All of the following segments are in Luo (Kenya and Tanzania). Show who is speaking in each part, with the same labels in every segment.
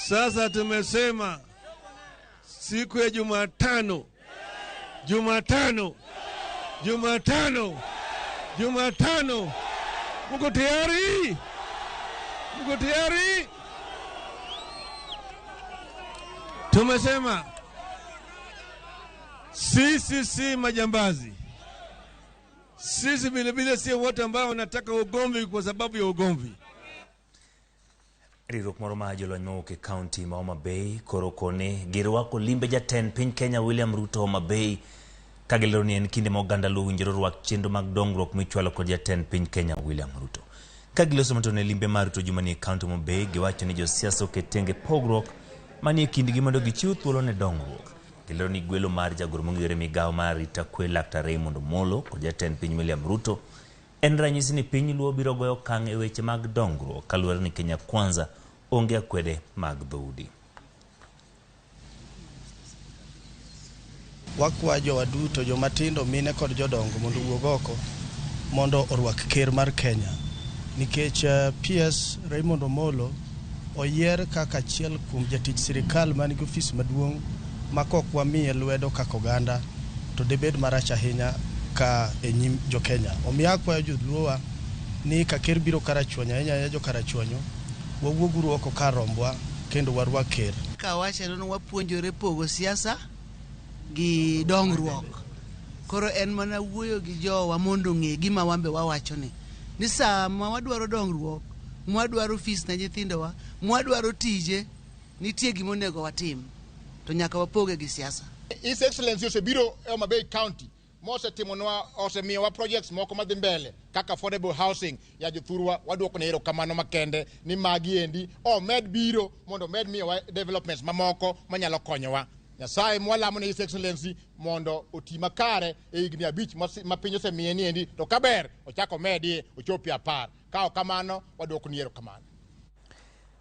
Speaker 1: Sasa tumesema siku ya Jumatano, Jumatano, Jumatano, Jumatano, mko tayari? Mko tayari? Tumesema sisi si majambazi, sisi vilevile sio watu ambao wanataka ugomvi kwa sababu ya ugomvi.
Speaker 2: Riwruok moro mar jolony mawuok e kaunti ma Homa Bay koro koni girwako limbe jatend piny Kenya William Ruto Homa Bay ka gilero ni en kinde ma oganda Luo owinjore orwak chenro mag dongruok michwalo kod jatend piny Kenya William Ruto. Ka giloso motelo ne limbe mar Ruto jumani e kaunti ma Homa Bay, giwacho ni josiasa oket tenge pogruok manie kindgi mondo gichiw thuolo ne dongruok. Gilero ni gwelo mar jagoro mong'ere migawo mar arita kwe Laktar Raymond Omolo kod jatend piny William Ruto en ranyisi ni piny Luo biro goyo okang' e weche mag dongruok kaluwore ni Kenya Kwanza onge akwede mag dhoudi.
Speaker 3: Wakwayo jowa duto, jomatindo, mine kod jodongo mondo owuog oko mondo orwak ker mar Kenya nikech PS Raymond Omolo oyier kaka achiel kuom jatich sirikal man gi ofis maduong' ma kok wamiye lwedo kaka oganda to debed marach ahinya ka e nyim jo Kenya. Omiyo akwayo joluowa ni ka ker biro Karachuonyo, ahinya ahinya jo Karachuonyo, wawuoguru oko kar rombwa kendo warwak ker.
Speaker 4: Ka wachore ni wapuonjore pogo siasa gi dongruok. Koro en mana wuoyo gi jowa mondo ong'e gima wambe wawacho ni. Ni sama wadwaro dongruok, mwadwaro fees ne nyithindowa, mwadwaro tije, nitie gima onego watim. To nyaka wapoge gi siasa.
Speaker 5: His Excellency osebiro e Homa Bay County mosetimonwa, osemiyowa projects moko madhi mbele kaka affordable housing ya jothurwa. Waduoko ne erokamano makende ni magi endi omed biro mondo omed miyowa developments mamoko manyalo konyowa. Nyasaye mwalamo ne His Excellency mondo oti makare e higni 5 ma piny osemiye ni endi, to kaber ochak omedie ochopi 10. Ka ok kamano, waduoko ni erokamano.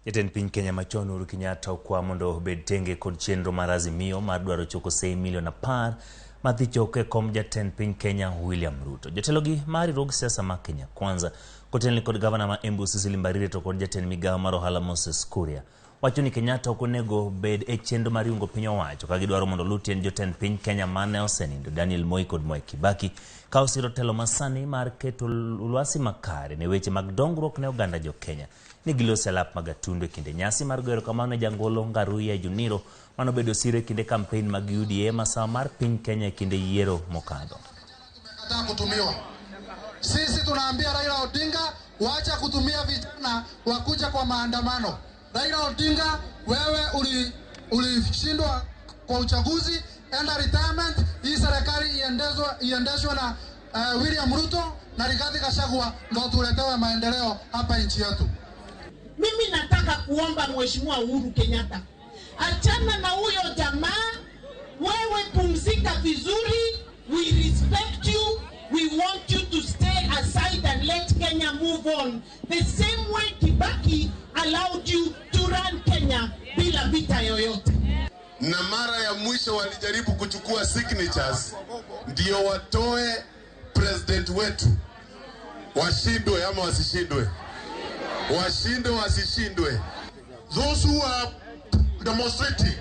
Speaker 2: Jatend piny Kenya machon Uhuru Kenyatta okwa mondo obed tenge kod chenro mar Azimio mar dwaro choko sei milion 10 madhi choko e kom jatend piny Kenya William Ruto. Jotelogi mar riwruog siasa ma Kenya Kwanza kotelni kod gavana ma Embu Cecily Mbarire to kod jatend migawo mar ohala Moses Kuria wacho ni Kenyatta ok onego bed e chenro mar yungo piny owacho ka gidwaro mondo oluw tiend jotend piny Kenya mane osenindo Daniel Moi kod Mwai Kibaki ka osiro telo masani mar keto lwasi makare ne weche mag dongruok ne oganda jo Kenya. Ne giloso e lap mag Gatundu e kinde nyasi mar goyo erokamano ne jangolo Ngaruiya Juniro manobedo siro e kinde kampen mag UDA masawa mar piny Kenya e kinde yiero mokadho.
Speaker 6: Kutumiwa. Sisi tunaambia Raila Odinga wacha kutumia vijana wakuja kwa maandamano. Raila Odinga, wewe ulishindwa kwa uchaguzi, enda retirement. Hii serikali iendeshwe na William Ruto na Rigathi Gachagua ndo tuletewe maendeleo hapa nchi yetu.
Speaker 7: Mimi nataka kuomba Mheshimiwa Uhuru Kenyatta, achana na huyo jamaa, wewe pumzika vizuri. We respect you. We want you to stay aside and let Kenya move on. The same way Kibaki allowed you to run Kenya bila vita yoyote.
Speaker 8: Na mara ya mwisho walijaribu kuchukua signatures ndio watoe president wetu. Washindwe ama wasishindwe? Washindwe wasishindwe? Those who are demonstrating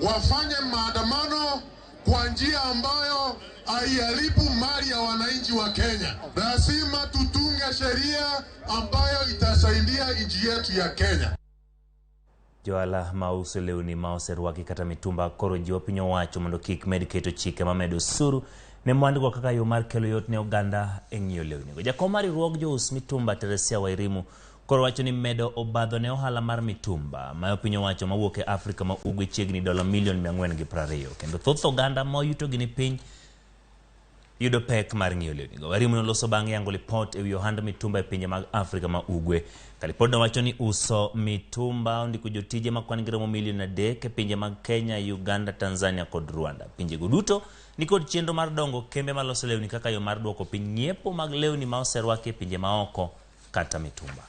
Speaker 8: wafanye maandamano kwa njia ambayo haiharibu mali ya wananchi wa Kenya. Lazima tutunge sheria ambayo itasaidia nchi yetu ya Kenya.
Speaker 2: Johala mauso lewni ma oserwaki kata mitumba koro jiwo piny owacho mondo kik med keto chike mamedo osuru ne mwandugo kaka yo mar kelo yot ne oganda e ng'iewo lewnigo. Jakom mar riwruog jous mitumba Teresia Wairimu koro wacho ni medo obadho ne ohala mar mitumba ma piny owacho mawuok e Afrika ma Ugwe chiegni dola milion 420 kendo thoth oganda ma yutogi ni piny yudo pek mar ng'iewo lewnigo. Wairimu noloso bang' yango lipot ewi ohand mitumba e pinje mag Afrika ma Ugwe. Ka lipodno wacho ni uso mitumba ondiko jotije ma kwan gi romo milion 3 e pinje mag Kenya, Uganda, Tanzania kod Rwanda. Pinjego duto nikod chenro mar dongo kembe maloso lewni kaka yo mar duoko piny ng'iepo mag lewni ma oserwaki e pinje maoko kata mitumba.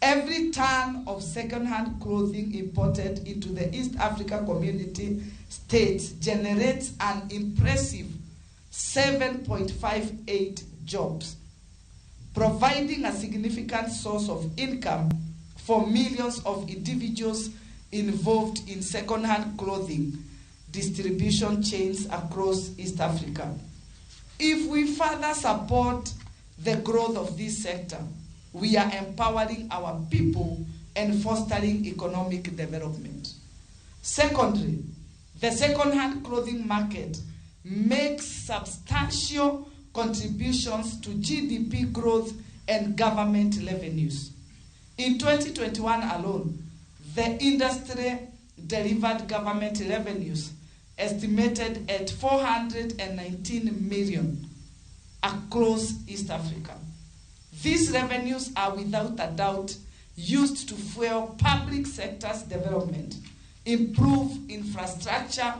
Speaker 9: Every ton of second-hand clothing imported into the East Africa Community states generates an impressive 7.58 jobs. providing a significant source of income for millions of individuals involved in second-hand clothing distribution chains across East Africa. If we further support the growth of this sector, we are empowering our people and fostering economic development. Secondly, the second-hand clothing market makes substantial contributions to GDP growth and government revenues. In 2021 alone, the industry delivered government revenues estimated at 419 million across East Africa. These revenues are without a doubt used to fuel public sector's development, improve infrastructure,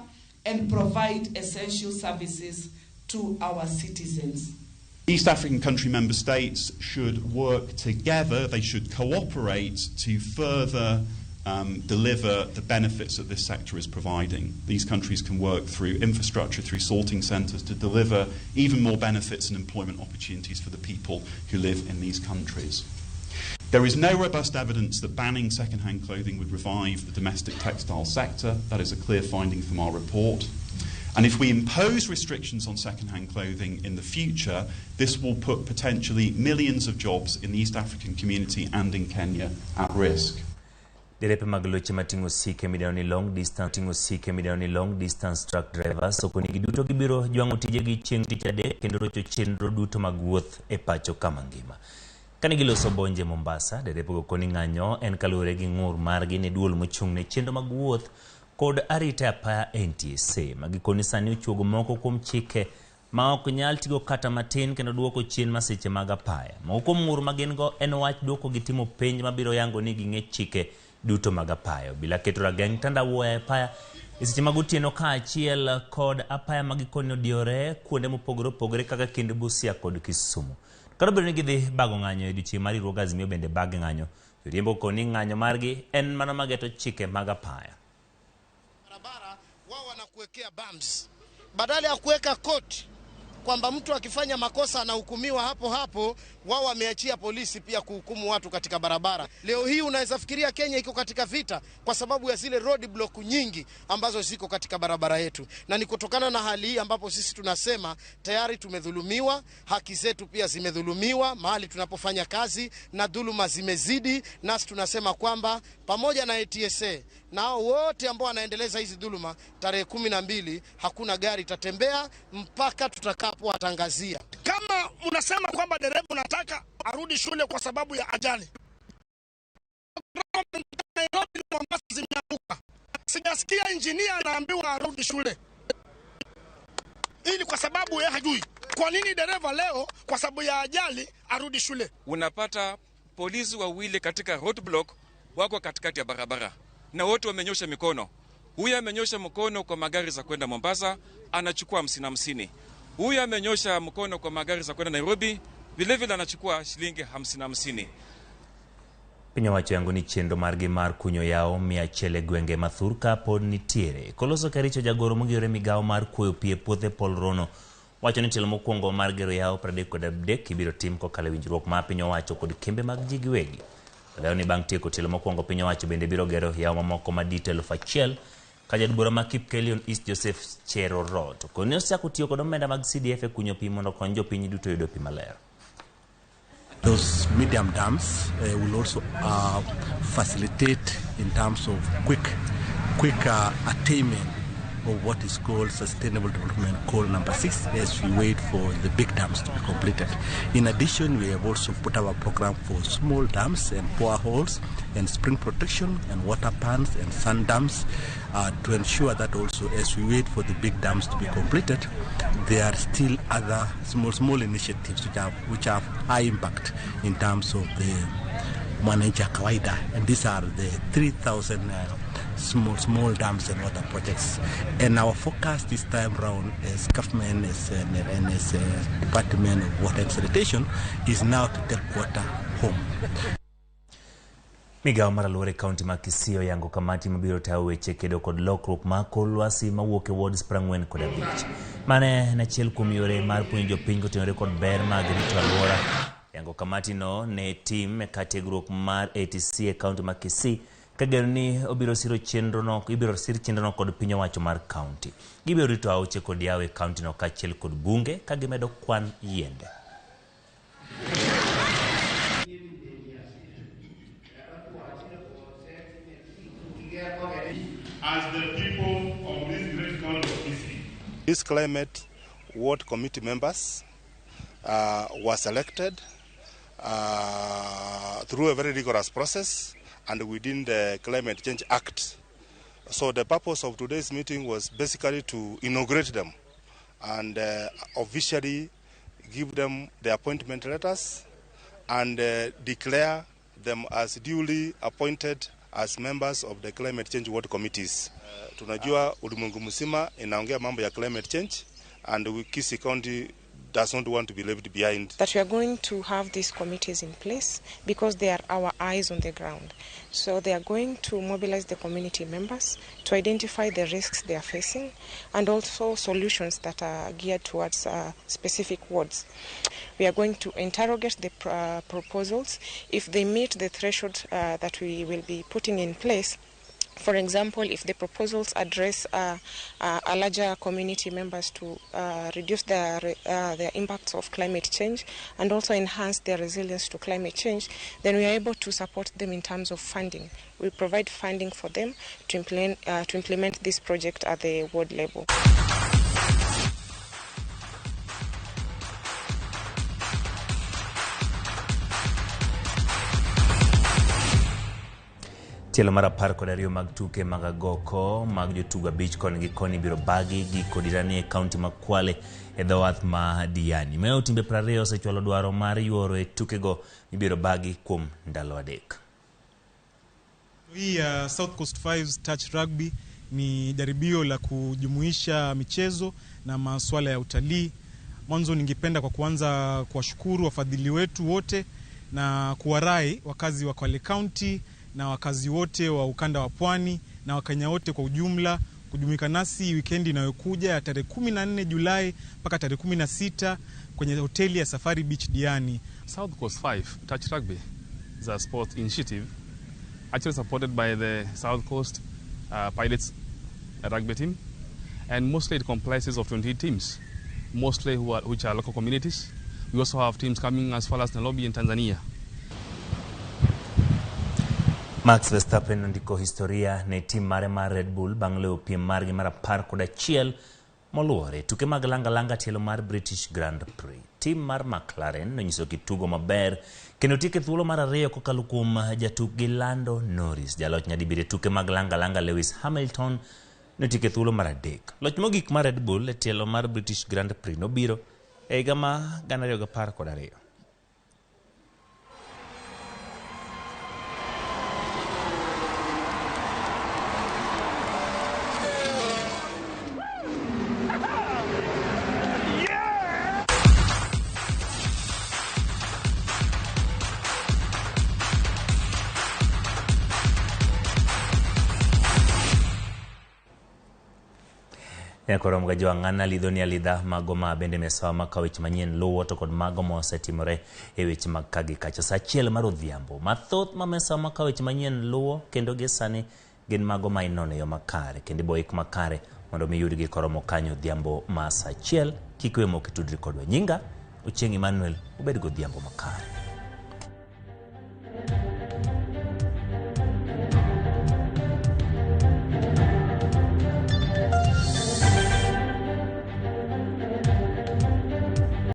Speaker 9: and provide essential services to our citizens.
Speaker 10: East African country member states should work together, they should cooperate to further deliver the benefits that this sector is providing. These countries can work through infrastructure, through sorting centres to deliver even more benefits and employment opportunities for the people who live in these countries. There is no robust evidence that banning second-hand clothing would revive the domestic textile sector. That is a clear finding from our report. And if we impose restrictions on second-hand clothing in the future, this will put potentially millions of jobs in the East African community and in Kenya at risk.
Speaker 2: Derepe mag loche mating'o osike midendo ni long distance ting'o osike midendo ni long distance truck drivers okoni giduto gibiro jwang'o tijegi chieng' tich adek kendo rocho chenro duto mag wuoth e pacho kama ngima. Kane giloso bonje Mombasa, derepego koni ng'anyo en kaluwore gi ng'ur margi ne duol mochung' ne chenro mag wuoth kod arita e apaya NTSA ma gikoni sani ochuogo moko kuom chike ma ok nyal tigo kata matin kendo duoko chien masiche mag apaya. Moko kuom ng'ur ma gin go en wach duoko gi timo penj mabiro yango ni ging'e chike duto mag apaya. Obila keto rageng' tandawuoya e apaya e seche mag otieno kaachiel kod apaya ma gikoni odiyore kuonde mopogore opogore kaka kind Busia kod Kisumu. Kata obedo ni gidhi bago ng'anyo e odiochieng' mar riwruog Azimio bende bag ng'anyo, joriembo koni ng'anyo margi en mana mageto chike mag apaya.
Speaker 11: Wao wanakuwekea bumps badala ya kuweka koti kwamba mtu akifanya makosa anahukumiwa hapo hapo. Wao wameachia polisi pia kuhukumu watu katika barabara. Leo hii unaweza fikiria Kenya iko katika vita kwa sababu ya zile road block nyingi ambazo ziko katika barabara yetu, na ni kutokana na hali hii ambapo sisi tunasema tayari tumedhulumiwa, haki zetu pia zimedhulumiwa mahali tunapofanya kazi na dhuluma zimezidi. Nasi tunasema kwamba pamoja na ATSA na hao wote ambao wanaendeleza hizi dhuluma, tarehe 12 hakuna gari itatembea mpaka tutakapowatangazia.
Speaker 12: Kama unasema kwamba dereva unataka arudi shule kwa sababu ya ajali, Nairobi na Mombasa zimeanguka, sijasikia engineer anaambiwa arudi shule ili kwa sababu yeye hajui. Kwa nini dereva leo kwa sababu ya ajali arudi shule?
Speaker 13: Unapata polisi wawili katika roadblock wako katikati ya barabara na wote wamenyosha mikono. Huyu amenyosha mkono kwa magari za kwenda Mombasa, anachukua 50-50. Huyu amenyosha mkono kwa magari za kwenda Nairobi, vile vile anachukua shilingi 50-50.
Speaker 2: Piny owacho yango ni chenro margi mar kunyo yawo 100 e gwenge ma Thurka pod nitiere. Koloso Kericho jagoro mogire migawo mar kuoyo pi e puothe Paul Rono wacho ni tielo mokwongo mar gero yawo 33 ibiro tim kokalo e winjruok ma piny owacho kod kembe mag ji giwegi. Olero ni bang' tieko tielo mokwongo piny owacho bende biro gero yawo mamoko madito 1000 ka jaod bura ma Kipkelion East Joseph Cherorot koni osechako tiyo kod omenda mag CDF e kunyo pi mondo okony jopiny duto yudo pi maler.
Speaker 14: Those medium dams will also facilitate in terms of quick attainment of what is called Sustainable Development Goal number 6 as we wait for the big dams to be completed. In addition, we have also put our program for small dams and boreholes and spring protection and water pans and sand dams to ensure that also as we wait for the big dams to be completed, there are still other small initiatives which have high impact in terms of the mwananchi kawaida, and these are the 3,000 small dams and water projects. And our focus this time round as government and as a Department of Water and Sanitation is now to take water home.
Speaker 2: Migawo mar alwora e kaunti ma Kisii oyango kamati mabiro tayo weche kedo kod lokruok mar kor lwasi mawuok e wards 45. Mano en achiel kuom yore mar puonjo jopiny kotenore kod ber mag rito alwora. Yango kamati no ne tim e kar tiegruok mar ATC e kaunti ma Kisii kageno ni obiro siro chenrono ibiro sir chenrono kod piny owacho mar kaunti. Gibiro rito aoche kod yawo e kaunti no kaachiel kod bunge ka gimedo kwan yiende.
Speaker 15: As the people of this great county of Kisii.
Speaker 16: This climate ward committee members were selected through a very rigorous process and within the Climate Change Act. So the purpose of today's meeting was basically to inaugurate them and officially give them the appointment letters and declare them as duly appointed as members of the climate change ward committees. Tunajua ulimwengu mzima inaongea mambo ya climate change and we, Kisii County does not want to be left behind.
Speaker 17: That we are going to have these committees in place because they are our eyes on the ground. So they are going to mobilize the community members to identify the risks they are facing and also solutions that are geared towards specific wards. We are going to interrogate the proposals. If they meet the threshold that we will be putting in place, for example, if the proposals address a larger community members to reduce their impacts of climate change and also enhance their resilience to climate change, then we are able to support them in terms of funding. We provide funding for them to implement this project at the ward level.
Speaker 2: Tielo mar 12 mag tuke mag agoko mag jotugo 5 koni gi koni biro bagi gi kodirani e kaunti ma Kwale e dho wath ma Diani. Mayo timbe 20 osechwalo dwaro mar yuoro e tukego mibiro bagi kuom ndalo 3.
Speaker 18: Hii ya South Coast Fives Touch Rugby ni jaribio la kujumuisha michezo na masuala ya utalii. Mwanzo ningependa kwa kuanza kuwashukuru wafadhili wetu wote na kuwarai wakazi wa Kwale County na wakazi wote wa ukanda wa Pwani na Wakenya wote kwa ujumla kujumuika nasi weekend inayokuja ya tarehe 14 Julai mpaka tarehe 16 kwenye hoteli ya Safari Beach Diani.
Speaker 19: South Coast 5 Touch Rugby is a sport initiative actually supported by the South Coast Pilots rugby team, and mostly it comprises of 28 teams, mostly which are local communities. We also have teams coming as far as Nairobi and Tanzania.
Speaker 2: Max Verstappen ondiko historia ne tim mare mar Red Bull bang' loyo piem margi mar 11 moluwore. Tuke mag langa-langa tielo mar British Grand Prix. Tim mar McLaren nonyiso kitugo maber kendo tieke thuolo mar 2 kokalo kuom jatukgi Lando Norris. Jaloch nyadibiriyo tuke mag langa-langa Lewis Hamilton notieke thuolo mar 3. Loch mogik mar Red Bull e tielo mar British Grand Prix nobiro e higa ma 2012. Nyakoro mga jwang'ana lidho ni alidha mago ma bende mesawa ma ka weche manyien luwo to kod mago ma osetimore e weche mag ka gi kacha. Sa 1 mar odhiambo mathoth ma mesawa ma ka weche manyien luwo kendo gi sani gin mago ma inono e yo makare kendo iboik makare mondo mi yudgi koromo kanyo odhiambo ma sa 1. Kik we mok itudri kodwa. Nyinga Ochieng' Emmanuel, ubed godhiambo makare.